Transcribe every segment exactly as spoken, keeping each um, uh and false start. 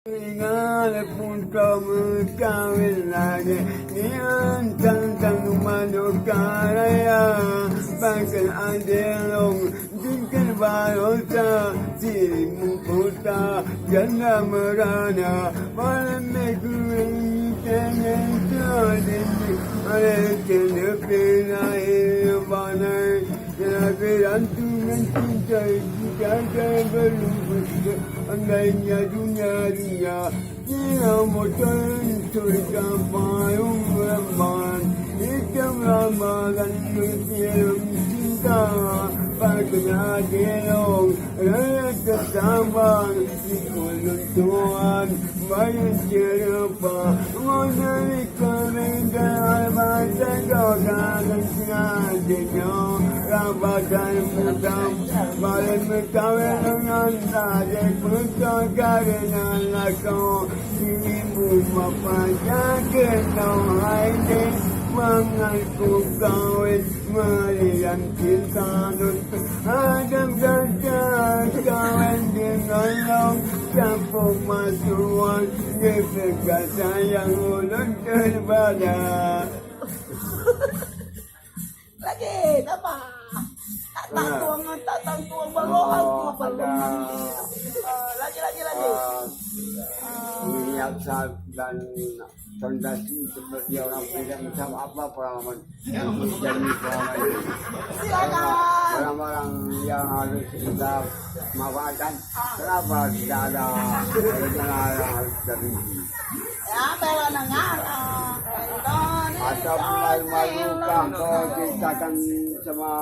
Ingat pun kau meukawen lagèe nyan, tantang manok karaya, pakon adé lôn jingkeun barosa, sirimu kota janda merana, malam minggu ini tengen tuan ini, oleh kena pena ilmu banai. Kira-kira tu mencintai kita, dan belum berhenti andainya dunia-dunia. Kira motor surga payung remban, hitam ramalan bersiram cinta. Pakon adé lôn raya teusabang, sikulun Tuhan bayeue ceureupa. Ngon dari Adam gata kawan deungon lôn, sapeue masuan, geupeugah sayang ulôn teubada. Lagi, tambah. Tak, tak tuang, tak, tak tuang, baru aku perlu. Ah, lagi, lagi, lagi. Niat sa-, dan fondasi seperti orang tidak macam apa pengalaman. Jadi pengalaman. Silakan. Orang-orang yang harus kita manfaatkan. Kenapa tidak ada rencana yang harus kita tuju? Ya, bela dengar. Atau mulai malu kah kau ceritakan sama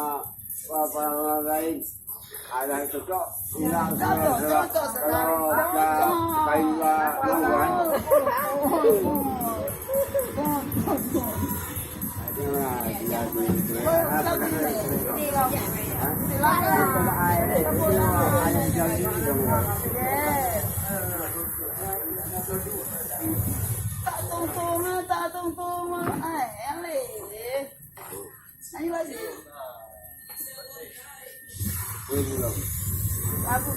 apa orang lain? Ada cocok, hilang sama kalau kayu bukan. Tak tungtung, tak tungtung, eh, leh. Ayo lagi. Lagu.